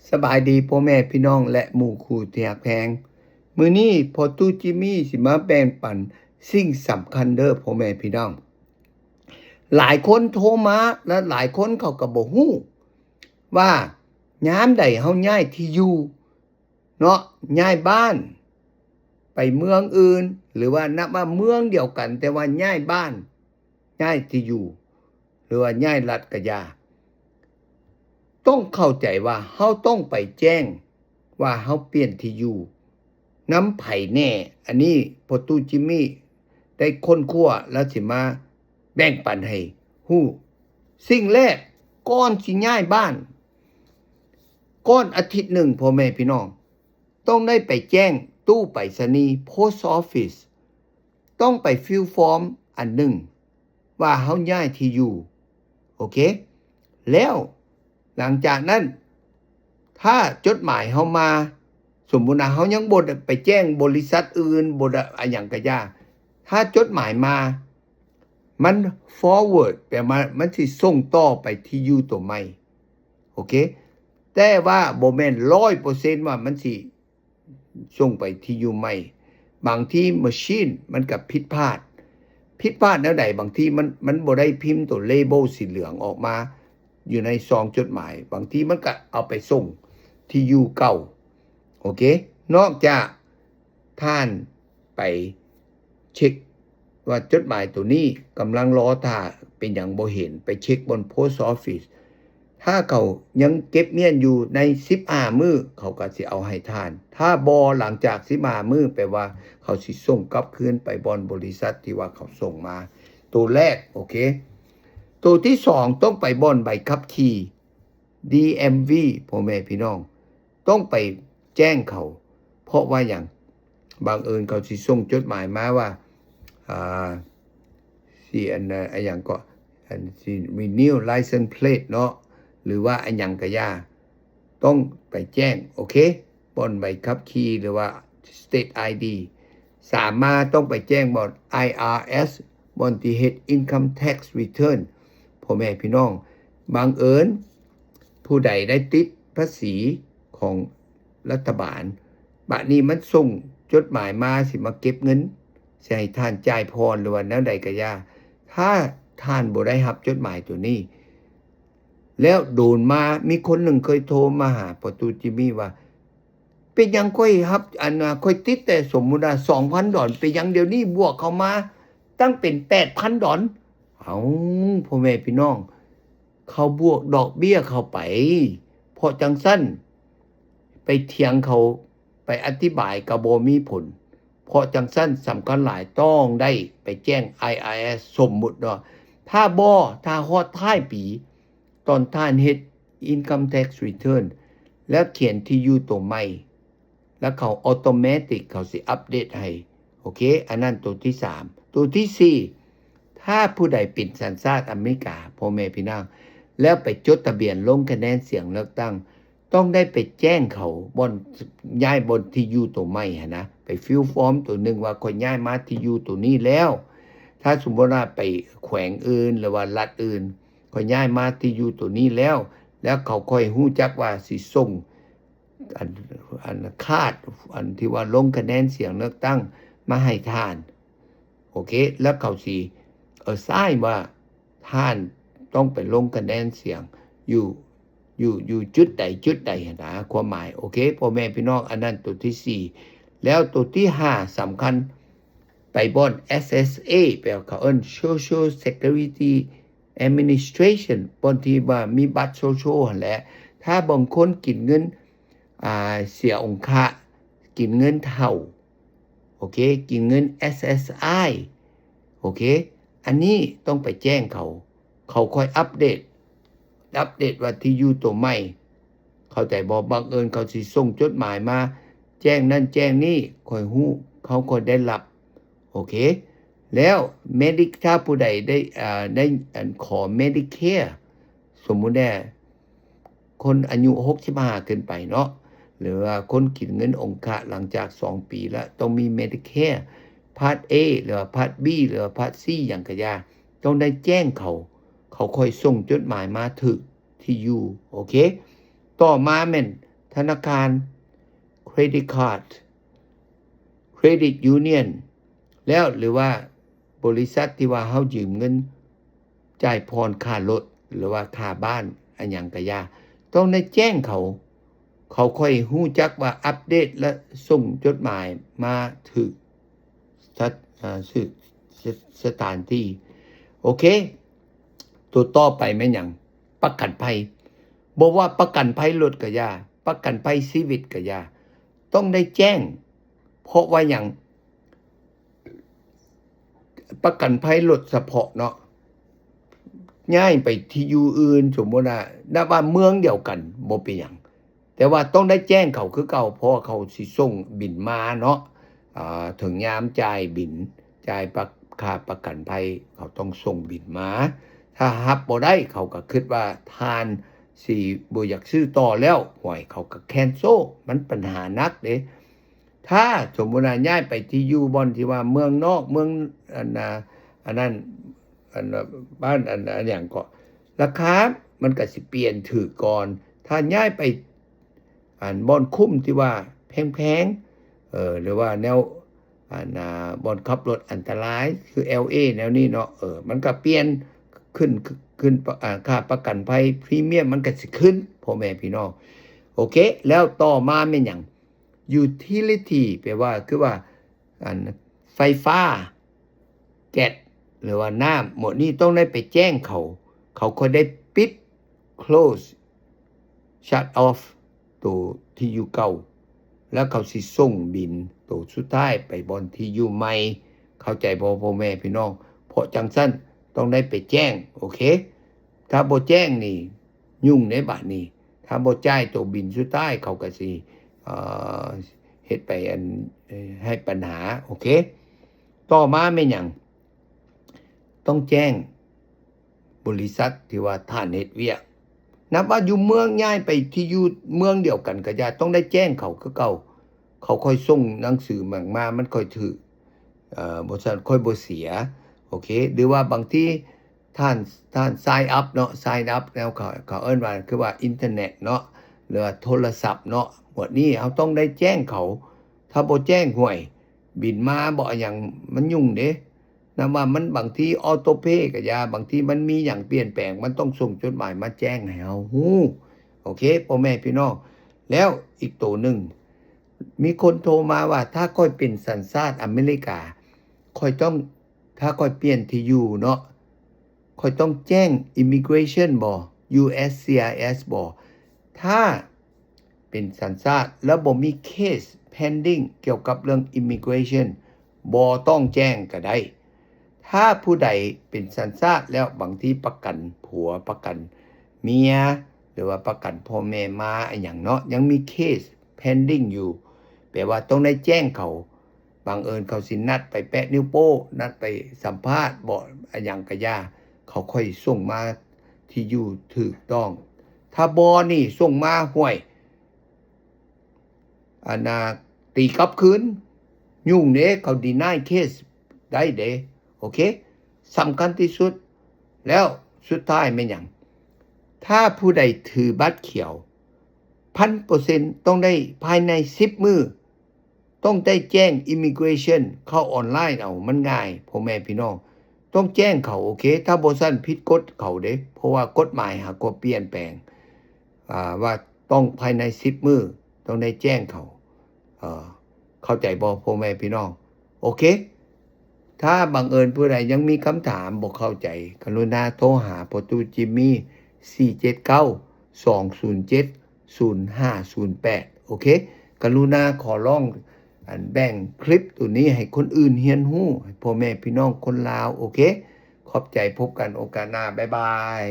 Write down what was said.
ສະບາຍດີພໍ່ແມ່ພີ່ນ້ອງ ແລະ ໝູ່ຄູ່ທີ່ຮັກແພງ. ມື້ນີ້ພໍ່ຕູ້ຈິມມີຊິມາແບ່ງປັນສິ່ງສຳຄັນເດີພໍ່ແມ່ພີ່ນ້ອງ. ຫຼາຍຄົນໂທມາ ແລະ ຫຼາຍຄົນເຂົາກໍບໍ່ຮູ້ວ່າຍາມໃດເຮົາຍ້າຍທີ່ຢູ່ເນາະ, ຍ້າຍບ້ານໄປເມືອງອື່ນ ຫຼືວ່ານັບວ່າເມືອງດຽວກັນ ແຕ່ວ່າຍ້າຍບ້ານ ຍ້າຍທີ່ຢູ່ ຫຼືວ່າຍ້າຍລັດກະຢ່າ, ຕ້ອງເຂົ້າໃຈວ່າເຮົາຕ້ອງໄປແຈ້ງວ່າເຮົາປ່ຽນທີ່ຢູ່ນຳໃຜແນ່. ອັນນີ້ພໍ່ຕູ້ຈິມມີໄດ້ຄົ້ນຄວ້າ ແລ້ວຊິມາແບ່ງປັນໃຫ້ຮູ້. ສິ່ງແລກ, ກ່ອນຊິຍ້າຍບ້ານ, ກ່ອນອາທິດໜຶ່ງ ພໍ່ແມ່ພີ່ນ້ອງ ຕ້ອງໄດ້ໄປແຈ້ງຕູ້ໄປສະນີ Post Office, ຕ້ອງໄປ fill form ອັນໜຶ່ງວ່າເຮົາຍ້າຍທີ່ຢູ່. ໂອເຄ, ແລ້ວຫຼັງຈາກນັ້ນ ຖ້າຈົດໝາຍເຮົາມາ, ສົມມຸດວ່າເຮົາຍັງບໍ່ໄດ້ໄປແຈ້ງບໍລິສັດອື່ນ, ບໍ່ໄດ້ອາຫຍັງກະຢ່າ, ຖ້າຈົດໝາຍມາ ມັນ forward ແປວ່າມັນຊິສົ່ງຕໍ່ໄປທີ່ຢູ່ໂຕໃໝ່. ໂອເຄ, ແຕ່ວ່າບໍ່ແມ່ນຮ້ອຍເປີເຊັນວ່າມັນຊິສົ່ງໄປທີ່ຢູ່ໃໝ່. ບາງທີ machine ມັນກໍຜິດພາດ. ຜິດພາດແນວໃດ? ບາງທີມັນ, ມັນບໍ່ໄດ້ພິມໂຕ label ສີເຫຼືອງອອກມາຢູ່ໃນຊອງຈົດໝາຍ. ບາງທີມັນກໍເອົາໄປສົ່ງທີ່ຢູ່ເກົ່າ. ໂອເຄ, ນອກຈາກ ທ່ານໄປເຊັກວ່າຈົດໝາຍໂຕນີ້ກຳລັງລໍຖ້າເປັນຫຍັງບໍ່ເຫັນ, ໄປເຊັກບ່ອນ Post Office. ຖ້າເຂົາຍັງເກັບມ້ຽນຢູ່ໃນສິບຫ້າມື້ ເຂົາກໍຊິເອົາໃຫ້ທ່ານ. ຖ້າບໍ່ ຫຼັງຈາກສິບຫ້າມື້ ແປວ່າເຂົາຊິສົ່ງກັບຄືນໄປບ່ອນບໍລິສັດທີ່ວ່າເຂົາສົ່ງມາ. ໂຕແລກ, ໂອເຄ. ໂຕທີສອງ ຕ້ອງໄປບ່ອນໃບຂັບຂີ່ ດີເອັມວີ ພໍ່ແມ່ພີ່ນ້ອງ, ຕ້ອງໄປແຈ້ງເຂົາ. ເພາະວ່າຫຍັງ? ບັງເອີນເຂົາຊິສົ່ງຈົດໝາຍມາວ່າ ອ່າ ຊິອັນ ອາຫຍັງເກາະ ອັນຊິ renew license plate ເນາະ ຫຼືວ່າອາຫຍັງກະຢ່າ, ຕ້ອງໄປແຈ້ງ. ໂອເຄ, ບ່ອນໃບຂັບຂີ່ ຫຼືວ່າ state ID. ສາມ ມາຕ້ອງໄປແຈ້ງບ່ອນ ໄອອາເອສ ບ່ອນທີ່ເຮັດ income tax return ພໍ່ແມ່ພີ່ນ້ອງ. ບັງເອີນຜູ້ໃດໄດ້ຕິດພາສີຂອງລັດຖະບານ, ບາດນີ້ມັນສົ່ງຈົດໝາຍມາ ຊິມາເກັບເງິນ, ຊິໃຫ້ທ່ານຈ່າຍຜ່ອນ ຫຼືວ່າແນວໃດກະຢ່າ, ຖ້າທ່ານບໍ່ໄດ້ຮັບຈົດໝາຍໂຕນີ້, ແລ້ວໂດນມາ ມີຄົນໜຶ່ງເຄີຍໂທມາຫາພໍ່ຕູ້ຈິມມີວ່າ ເປັນຫຍັງຂ້ອຍຮັບ ອັນ ຂ້ອຍຕິດແຕ່ ສົມມຸດວ່າ ສອງພັນດອນ, ເປັນຫຍັງດຽວນີ້ບວກເຂົ້າມາຕັ້ງເປັນແປດພັນດອນ? ເອົ້າ ພໍ່ແມ່ພີ່ນ້ອງ, ເຂົາບວກດອກເບ້ຍເຂົ້າໄປ. ເພາະຈັ່ງຊັ້ນ ໄປຖຽງເຂົາ, ໄປອະທິບາຍກໍບໍ່ມີຜົນ. ເພາະຈັ່ງຊັ້ນ ສຳຄັນຫຼາຍ ຕ້ອງໄດ້ໄປແຈ້ງ ໄອອາເອສ ສົມມຸດເນາະ. ຖ້າບໍ່, ຖ້າຮອດທ້າຍປີ ຕອນທ່ານເຮັດ income tax return ແລ້ວຂຽນທີ່ຢູ່ໂຕໃໝ່, ແລ້ວເຂົາ automatic ເຂົາຊິອັບເດດໃຫ້. ໂອເຄ, ອັນນັ້ນໂຕທີສາມ. ໂຕທີສີ່ ຖ້າຜູ້ໃດເປັນສັນຊາດອາເມລິກາ ພໍ່ແມ່ພີ່ນ້ອງ ແລ້ວໄປຈົດທະບຽນລົງຄະແນນສຽງເລືອກຕັ້ງ, ຕ້ອງໄດ້ໄປແຈ້ງເຂົາບ່ອນ ຍ້າຍບ່ອນທີ່ຢູ່ໂຕໃໝ່ຫັ້ນນະ, ໄປ fill form ໂຕໜຶ່ງວ່າ ຂ້ອຍຍ້າຍມາທີ່ຢູ່ໂຕນີ້ແລ້ວ. ຖ້າສົມມຸດວ່າໄປແຂວງອື່ນ ຫຼືວ່າລັດອື່ນ, ຂ້ອຍຍ້າຍມາທີ່ຢູ່ໂຕນີ້ແລ້ວ, ແລ້ວເຂົາຄ່ອຍຮູ້ຈັກວ່າຊິສົ່ງ ອັນ ອັນ card ອັນທີ່ວ່າລົງຄະແນນສຽງເລືອກຕັ້ງມາໃຫ້ທ່ານ. ໂອເຄ, ແລ້ວເຂົາຊິ assign ວ່າທ່ານຕ້ອງໄປລົງຄະແນນສຽງຢູ່ ຢູ່ ຢູ່ຈຸດໃດຈຸດໃດຫັ້ນນະ, ຄວາມໝາຍ. ໂອເຄ ພໍ່ແມ່ພີ່ນ້ອງ, ອັນນັ້ນໂຕທີສີ່. ແລ້ວໂຕທີຫ້າ ສຳຄັນ, ໄປບ່ອນ ເອສເອສເອ ແປວ່າເຂົາເອີ້ນ Social Security Administration ບ່ອນທີ່ວ່າມີບັດໂຊຊຽວຫັ້ນແຫຼະ. ຖ້າບາງຄົນກິນເງິນ ອ່າ ເສຍອົງຄະ, ກິນເງິນເຖົ້າ, ໂອເຄ, ກິນເງິນ ເອສເອສໄອ, ໂອເຄ, ອັນນີ້ຕ້ອງໄປແຈ້ງເຂົາ, ເຂົາຄ່ອຍອັບເດດ, ອັບເດດວ່າທີ່ຢູ່ໂຕໃໝ່, ເຂົ້າໃຈບໍ່? ບັງເອີນເຂົາຊິສົ່ງຈົດໝາຍມາແຈ້ງນັ້ນແຈ້ງນີ້, ຂ້ອຍຮູ້, ເຂົາ ຂ້ອຍໄດ້ຮັບ, ໂອເຄ. ແລ້ວ Medi-, ຖ້າຜູ້ໃດໄດ້ ເອີ ໄດ້ ອັນ ຂໍ Medicare ສົມມຸດແດ່ ຄົນອາຍຸຫົກສິບຫ້າຂຶ້ນໄປເນາະ, ຫຼືວ່າຄົນກິນເງິນອົງຄະຫຼັງຈາກສອງປີລະ, ຕ້ອງມີ Medicare Part A ຫຼືວ່າ Part B ຫຼືວ່າ Part C ຫຍັງກະຢ່າ, ຕ້ອງໄດ້ແຈ້ງເຂົາ, ເຂົາຄ່ອຍສົ່ງຈົດໝາຍມາຖືກທີ່ຢູ່, ໂອເຄ. ຕໍ່ມາແມ່ນ ທະນາຄານ credit card credit union ແລ້ວ ຫຼືວ່າບໍລິສັດທີ່ວ່າເຮົາຢືມເງິນຈ່າຍຜ່ອນຄ່າລົດ ຫຼືວ່າຄ່າບ້ານ ອາຫຍັງກະຢ່າ ຕ້ອງໄດ້ແຈ້ງເຂົາ ເຂົາຄ່ອຍຮູ້ຈັກວ່າອັບເດດ ແລະ ສົ່ງຈົດໝາຍມາຖືກສະ ເອີ ສະ ສະຖານທີ່. ໂອເຄ ໂຕຕໍ່ໄປແມ່ນຫຍັງ? ປະກັນໄພ. ບໍ່ວ່າປະກັນໄພລົດກະຢ່າ ປະກັນໄພຊີວິດກະຢ່າ ຕ້ອງໄດ້ແຈ້ງ. ເພາະວ່າຫຍັງ? ປະກັນໄພລົດສະເພາະເນາະ ຍ້າຍໄປທີ່ຢູ່ອື່ນ ສົມມຸດວ່າ ນັບວ່າເມືອງດຽວກັນ ບໍ່ເປັນຫຍັງ ແຕ່ວ່າຕ້ອງໄດ້ແຈ້ງເຂົາຄືເກົ່າ ເພາະວ່າເຂົາຊິສົ່ງບິນມາເນາະ ອາ ເຖິງຍາມຈ່າຍບິນ ຈ່າຍປະ ຄ່າປະກັນໄພ ເຂົາຕ້ອງສົ່ງບິນມາ. ຖ້າຮັບບໍ່ໄດ້ ເຂົາກະຄິດວ່າທ່ານຊິບໍ່ຢາກຊື້ຕໍ່ແລ້ວ ຫວຍ ເຂົາກະ cancel ມັນປັນຫາໜັກເດ້. ຖ້າສົມມຸດວ່າຍ້າຍໄປທີ່ຢູ່ບ່ອນທີ່ວ່າເມືອງນອກ ເມືອງ ອັນນາ ອັນນັ້ນ ອັນ ບ້ານ ອັນ ອັນຫຍັງເກາະ ລາຄາມັນກະຊິປ່ຽນຖືກກ່ອນ. ຖ້າຍ້າຍໄປ ອັນ ບ່ອນຄຸ້ມທີ່ວ່າແພງໆ ເອີ ຫຼືວ່າແນວ ອັນ ອ່າ ບ່ອນຂັບລົດອັນຕະລາຍ ຄື ແອລເອ ແນວນີ້ເນາະ ເອີ ມັນກະປ່ຽນຂຶ້ນ ຂຶ້ນ ອາ ຄ່າປະກັນໄພ ພຣີມຽມມັນກະຊິຂຶ້ນ ພໍ່ແມ່ພີ່ນ້ອງ. ໂອເຄ ແລ້ວຕໍ່ມາແມ່ນຫຍັງ? utility ແປວ່າ ຄືວ່າ ອັນ ໄຟຟ້າ ແກັສ ຫຼືວ່ານ້ຳ ໝົດນີ້ຕ້ອງໄດ້ໄປແຈ້ງເຂົາ ເຂົາຄ່ອຍໄດ້ປິດ close shut off ໂຕທີ່ຢູ່ເກົ່າ ແລ້ວເຂົາຊິສົ່ງບິນໂຕສຸດທ້າຍໄປບ່ອນທີ່ຢູ່ໃໝ່. ເຂົ້າໃຈບໍ່ ພໍ່ແມ່ພີ່ນ້ອງ? ເພາະຈັ່ງຊັ້ນຕ້ອງໄດ້ໄປແຈ້ງ ໂອເຄ. ຖ້າບໍ່ແຈ້ງນີ້ຫຍຸ້ງເດ້ບາດນີ້ ຖ້າບໍ່ຈ່າຍໂຕບິນສຸດທ້າຍ ເຂົາກະຊິ ເອີ ເຮັດໄປ ອັນ ໃຫ້ປັນຫາ ໂອເຄ. ຕໍ່ມາແມ່ນຫຍັງ? ຕ້ອງແຈ້ງບໍລິສັດທີ່ວ່າທ່ານເຮັດວຽກ ນັບວ່າຢູ່ເມືອງ ຍ້າຍໄປທີ່ຢູ່ເມືອງດຽວກັນກະຢ່າ ຕ້ອງໄດ້ແຈ້ງເຂົາຄືເກົ່າ ເຂົາຄ່ອຍສົ່ງໜັງສືມາ ມັນຄ່ອຍຖືກ ເອີ ບໍ່ຊັ້ນຄ່ອຍບໍ່ເສຍ ໂອເຄ. ຫຼືວ່າບາງທີທ່ານ ທ່ານ sign up ເນາະ sign up ແນວເຂົາ ເຂົາເອີ້ນວ່າ ຄືວ່າອິນເຕີເນັດເນາະ ຫຼືວ່າໂທລະສັບເນາະ ໝົດນີ້ເຮົາຕ້ອງໄດ້ແຈ້ງເຂົາ. ຖ້າບໍ່ແຈ້ງ ຫ້ວຍ ບິນມາບໍ່ ອາຫຍັງ ມັນຫຍຸ້ງເດ້. ນຳວ່າມັນບາງທີ auto pay ກະຢ່າ ບາງທີມັນມີຫຍັງປ່ຽນແປງ ມັນຕ້ອງສົ່ງຈົດໝາຍມາແຈ້ງໃຫ້ເຮົາຮູ້ ໂອເຄ ພໍ່ແມ່ພີ່ນ້ອງ. ແລ້ວອີກໂຕໜຶ່ງ ມີຄົນໂທມາວ່າ ຖ້າຂ້ອຍເປັນສັນຊາດອາເມລິກາ ຂ້ອຍຕ້ອງ ຖ້າຂ້ອຍປ່ຽນທີ່ຢູ່ເນາະ ຂ້ອຍຕ້ອງແຈ້ງ immigration ບໍ່ USCIS ບໍ່? ຖ້າເປັນສັນຊາດແລ້ວບໍ່ມີ case pending ກ່ຽວກັບເລື່ອງ immigration ບໍ່ຕ້ອງແຈ້ງກະໄດ້. ຖ້າຜູ້ໃດເປັນສັນຊາດແລ້ວ ບາງທີປະກັນຜົວ ປະກັນເມຍ ຫຼືວ່າປະກັນພໍ່ແມ່ມາ ອາຫຍັງເນາະ ຍັງມີ case pending ຢູ່ ແປວ່າຕ້ອງໄດ້ແຈ້ງເຂົາ. ບັງເອີນເຂົາຊິນັດໄປແປະນິ້ວໂປ້ ນັດໄປສຳພາດບໍ ອາຫຍັງກະຢ່າ ເຂົາຄ່ອຍສົ່ງມາທີ່ຢູ່ຖືກຕ້ອງ. ຖ້າບໍ່ນີ້ສົ່ງມາ ຫ້ວຍ ອັນນາ ຕີກັບຄືນ ຫຍຸ້ງເດ້ ເຂົາ deny case ໄດ້ເດ້ ໂອເຄ. ສຳຄັນທີ່ສຸດ ແລ້ວສຸດທ້າຍແມ່ນຫຍັງ? ຖ້າຜູ້ໃດຖືບັດຂຽວ ພັນເປີເຊັນ ຕ້ອງໄດ້ພາຍໃນສິບມື້ ຕ້ອງໄດ້ແຈ້ງ immigration ເຂົ້າອອນລາຍເອົາ ມັນງ່າຍ ພໍ່ແມ່ພີ່ນ້ອງ ຕ້ອງແຈ້ງເຂົາ ໂອເຄ. ຖ້າບໍ່ຊັ້ນຜິດກົດເຂົາເດ້ ເພາະວ່າກົດໝາຍຫາກໍປ່ຽນແປງ ອ່າ ວ່າຕ້ອງພາຍໃນສິບມື້ ຕ້ອງໄດ້ແຈ້ງເຂົາ ເອີ ເຂົ້າໃຈບໍ່ ພໍ່ແມ່ພີ່ນ້ອງ? ໂອເຄ. ຖ້າບັງເອີນຜູ້ໃດຍັງມີຄຳຖາມບໍ່ເຂົ້າໃຈ ກະລຸນາໂທຫາພໍ່ຕູ້ຈິມມີ ສີ່ເຈັດເກົ້າ ສອງສູນເຈັດ ສູນຫ້າສູນແປດ ໂອເຄ. ກະລຸນາຂໍຮ້ອງ ອັນ ແບ່ງຄລິບໂຕນີ້ໃຫ້ຄົນອື່ນຮຽນຮູ້ ໃຫ້ພໍ່ແມ່ພີ່ນ້ອງຄົນລາວ ໂອເຄ. ຂອບໃຈ ພົບກັນໂອກາດໜ້າ ບາຍບາຍ.